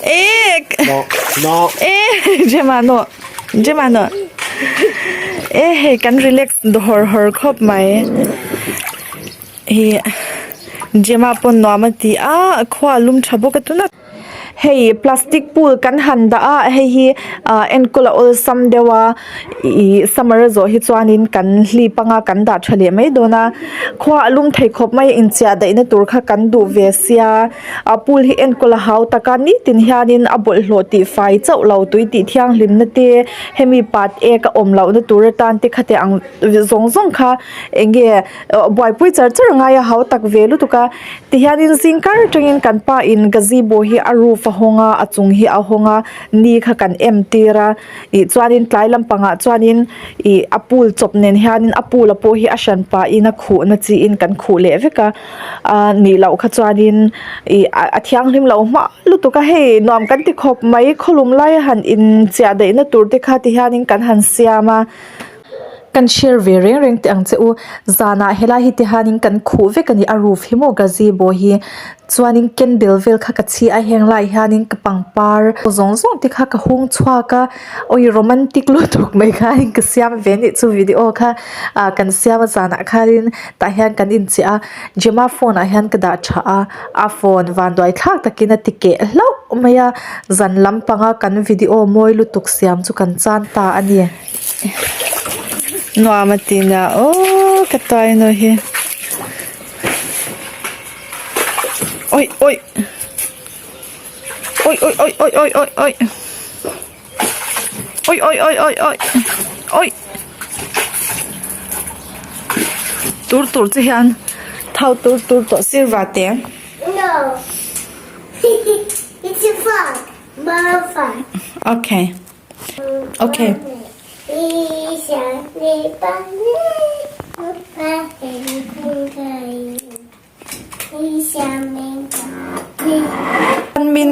Eh eh Gemma no Gemma no eh hei kan relax hawr hawr khawp mai ih Gemma pawn nuam a ti a khua a lum tha bawk a tuna hei plastic pool kan han dah a hei hi ah enkawl a awlsam deuh a ih summer a zawh hi chuanin kan hlip anga kan dah tha leh mai dawn a khua a lum thei khawp mai a inchiah daih na tur kha kan duh ve sia a pool hi enkawl a hau tak a nitin hianin a bawlhhlawh tih fai chauh lo tui tih thianghlim na te hemi pat ek a awm loh na tur atan te khati ang zawng zawng kha eng nge buaipui char char a ngai a hau tak ve lutuk a tihianin zing kar atangin kan pa in gazebo hi a roof a hawng a a chung hi a hawng a ni kha kan em tir a ih chuanin tlai lampangah chuanin ih a pool chawp nen hianin a pool a pawh hi a hran pahin a khuhna chiin kan khuh leh vek a ah nih loh kha chuanin ih a thianghlim lo hma lutuk a hei nuam kan ti khawp mai khawlum lai a han in chiah daih na tur te kha ti hianin kan han siam a. Kan share ve reng reng teh ang che u zanah helai hi ti hianin kan khuh vek a ni a roof hi maw gazebo hi chuanin candle vel kha ka chhi a heng laiah hianin ka pangpar zawng zawng te kha ka hung chhuak a awi romantic lutuk mai khanin ka siam ve anih chu video kha ah kan siam a zanah khanin tah hian kan inchiah a Gemma phone ah hian ka dah tha a a phone vanduai thlak takin a ti keh hlauh mai a zan lampanga kan video mawi lutuk siam chu kan chan ta a ni. Nuam a ti nia aw ka tuai nu hi oi oi oi oi oi oi oi oi oi oi oi oi oi oi oi tur tur che hian thau tur tur tawh sir vate No. It's a frog. Frog. Okay. Okay. Min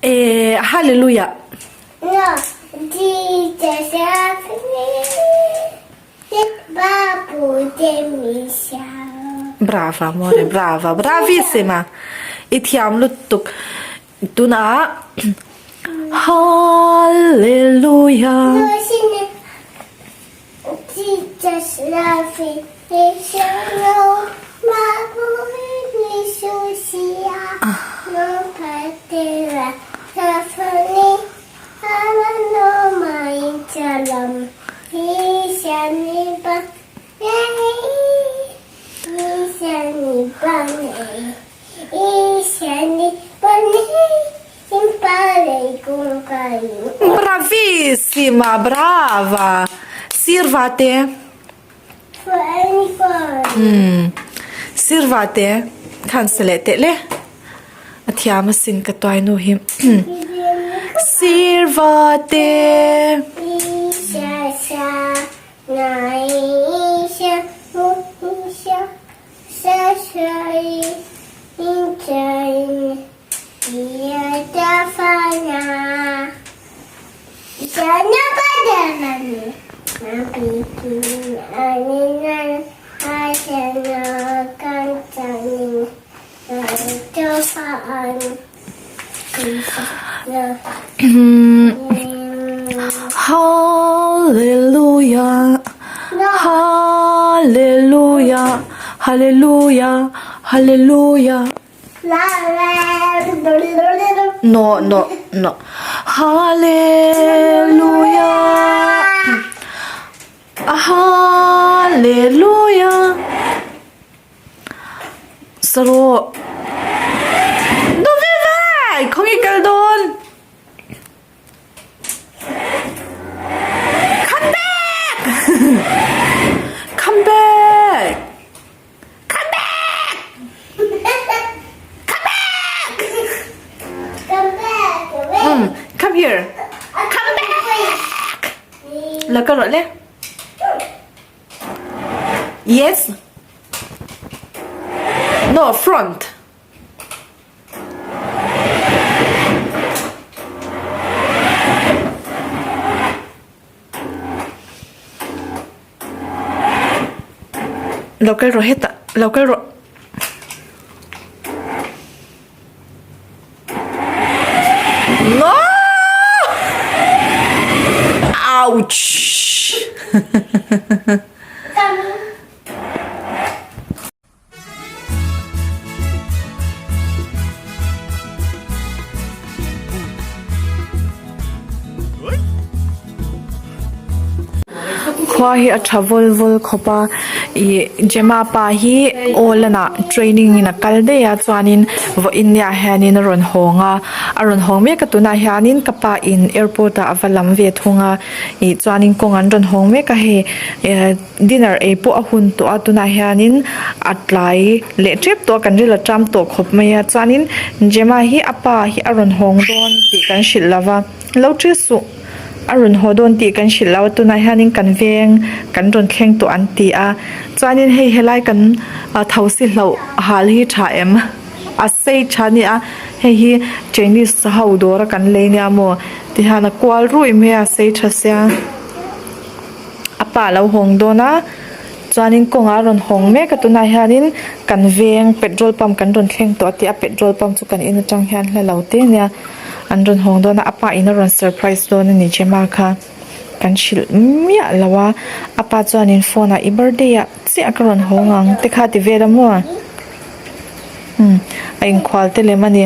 Eh hallelujah. Brava amore brava bravissima i thiam lutuk tunah hallelujah. Bravissima brava sirva te umm sirva te khan sa leh teh le a thiam asin ka tuai nu hi sirva te. Hallelujah Hallelujah Hallelujah Hallelujah No no no Hallelujah Hallelujah Sarawh Dove vai khawnge kal dawn Come back Come back Come back! Come back! Come back! Mm, come here. Come back! La ka rawh le. Yes. No, front. Lo kal rawh hetah, lo kal rawh. No! Ouch! Khua hi a tha vawl vawl khawp a ih Gemma pa hi Awlan ah training in a kal daih a chuanin vawiin nia hianin a rawn hawng a a rawn hawng mek a tunah hianin ka pa in airport ah a va lam ve thung a ih chuanin kawng an rawn hawng mek a hei Dinner ei pawh a hun tawh a tunah hianin a tlai leh tep tawh a kan ril a ṭam tawh khawp mai a chuanin Gemma hi a pa hi a rawn hawng dawn tih kan hrilh lo va lo ṭil suh a rawn haw dawn tih kan hrilh lo a tunah hianin kan veng kan rawn thleng tawh an ti a chuanin hei helai kan thosi hlauh hal hi tha em a sei tha a nia hei hi Chinese ho dawr a kan lei nia maw tihian a kual ruih mai a sei tha sia. A pa a lo hawng dawn a chuanin kawngah a rawn hawng mek a tunah hianin kan veng petrol pump kan rawn thleng tawh a tih a petrol pump chu kan in atang hian hla lo te ania an rawn hawng dawn a a pa in a rawn surprise dawn a ni Gemma kha kan hrilh miah lo a a pa chuanin phone ah i birthday ah chiah ka rawn hawng ang te kha ti vel a maw umm a inkhual te lem a ni.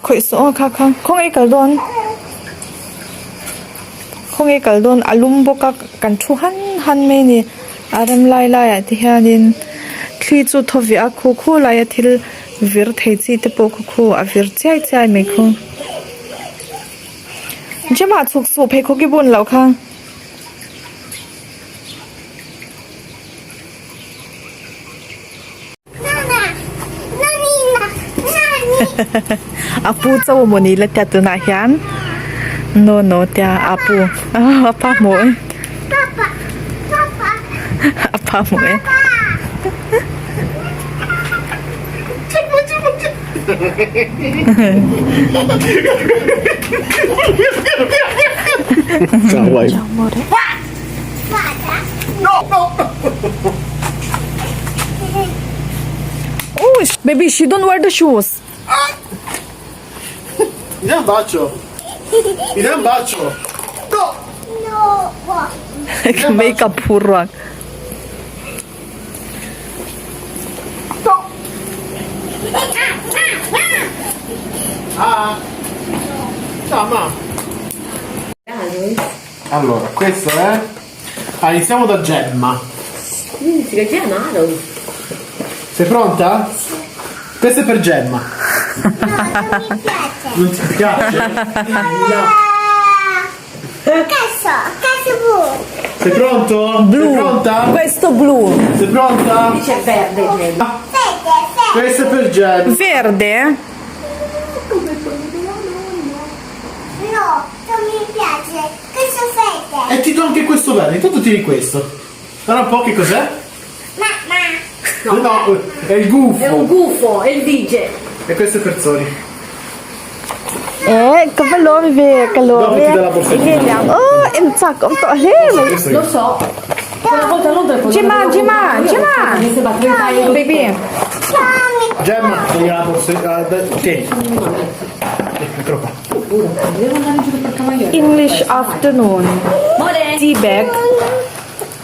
Khawih suh aw kha kha khawngaih kal dawn khawngaih kal dawn a lum bawk a kan thu han han mai a ni a rem lai lai ah te hianin thli chu thaw viah a khu khu laia thil vir thei chi te pawh khaw khu a vir chiai chiai mai khu gym ah chhuk suh pheikhawk i bun loh kha. A pu cho mawni la tia tunah hian no no tia a pu a pa hmu e a pa hmu e. Oh, baby, she don't wear the shoes. Mi dai un bacio. Mi dai un bacio. No. Ka makeup phur ruak. Ah. Ciao ma. Allora, questo è. Ah, iniziamo da Gemma. Sei pronta? Questo è per Gemma. No, non mi piace. Non ti piace? No. Questo, questo blu. Sei pronto? Blu. Sei pronta? Questo blu. Sei pronta? C'è verde, Gemma. Verde, verde. Questo è per Gemma. Verde? No, non mi piace. Questo verde. E ti do anche questo verde. Intanto tieni questo. Guarda un po' che cos'è? Mamma. No, è il gufo. È un gufo, è il DJ. E questo è per Zoni. Eh, ka va lawm ve, ka lawm Dopo e. ti do la borsettina. Oh, en chak awm tawh hle mai. Lo so. Quella volta a Londra quando Gemma, l'avevo Gemma, comprato io, Gemma. mi sembra 30 euro. Baby. Gemma, dagli la borsetta. Tieni. Eccolo qua. Devo andare in giro per Cavagliere. English afternoon. More. Tea bag.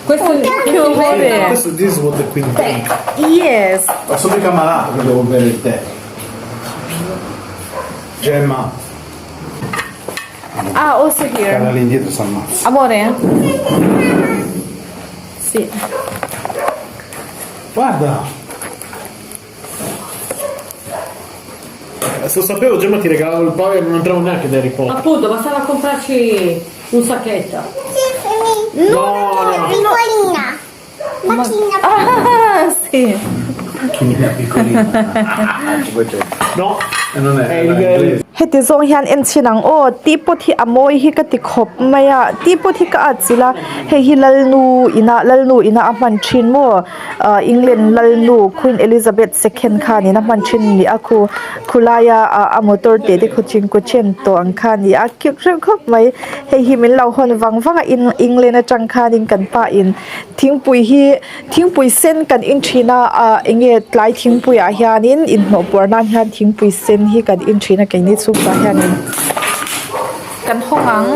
Questo è Thank you, amore. Questo this is what the queen drink. Yes. Ma sono mica malato che devo bere il tè. Gemma, Ah, also here. Guarda lì indietro si ammazza. Amore? Sì. guarda! Se lo sapevo Gemma ti regalavo il paio e non entravo neanche da Harry Potter. Appunto, bastava comprarci un sacchetto. Sì, No, no, no. Piccolina. Macchina. Ah, sì. Macchinina piccolina. No, E non è, È il- era inglese. Heti zawng hian en chhin ang aw, teapot hi a mawi hi ka ti khawp mai a, teapot hi ka at chilh a, hei hi lalnu inah lalnu inah a hman thin maw ah England lalnu Queen Elizabeth second khanin a hman thin a ni a khu khulaia ah a motor teh te khu chinkuchen tawh ang kha a ni a cute reuh khawp mai hei hi min lo hawn vang vang a England atang khanin kan pa in thingpui hi. Thingpui sen kan in thin a ah eng nge tlai thingpui ah hianin inhnawh puar nan hian thingpui sen hi kan in thin a keini chhungkua hianin kan hawng ang.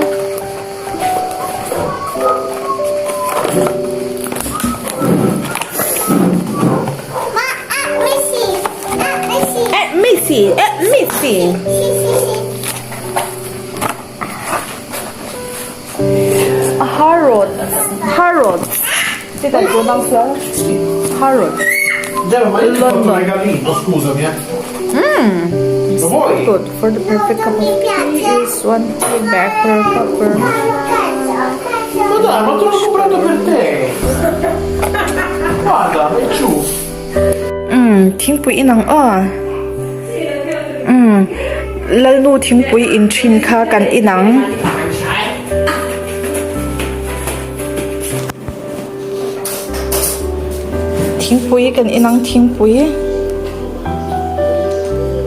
Harrods Harrods did I pronounce well? Harrods Gemma, ma io ti ho fatto un London regalino, scusami, eh. Mmm Lo vuoi? Good for the perfect cup of tea is one tea bag per cupper. Ma dai, ma te l'ho comprato per te. Guarda, è giù. Umm thingpui in ang aw umm lalnu thingpui in thin kha kan in ang. Thingpui kan in ang thingpui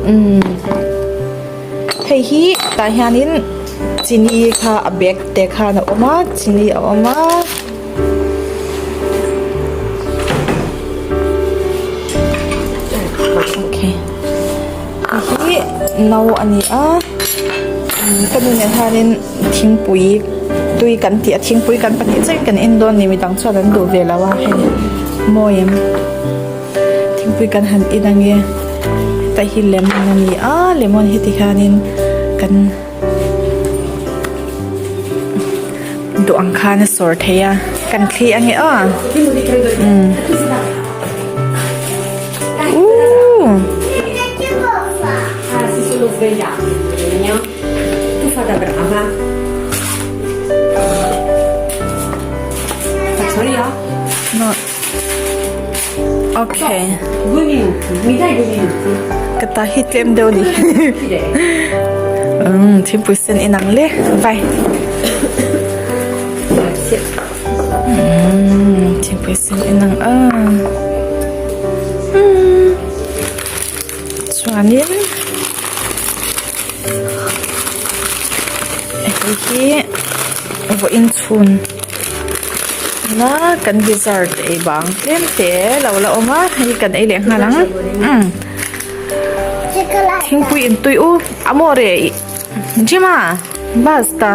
umm hei hi tah hianin chini kha a bag te khan a awm a chini a awm a. Hei hi no a ni a ka nu nen hianin thingpui tui kan tih a thingpui kan pahnih chiah in kan en dawn a ni midang chuan an duh ve lo a hei mawi em thingpui kan han en ange heta hi lemon a ni a lemon hi tikhianin kan. Duh ang khan a sawr thei a kan thli ange aw umm ooh. Okay. Ka ta hi tlem deuh ni. Um, thingpui sen inang le. Vai. Um, thingpui sen inang a. Um. Chuanin hei hi vawiin chhun. Na kan dessert ei bang tlem te lo la awm a hei kan ei leh nghal ang umm thingpui in tui u amore Jima basta.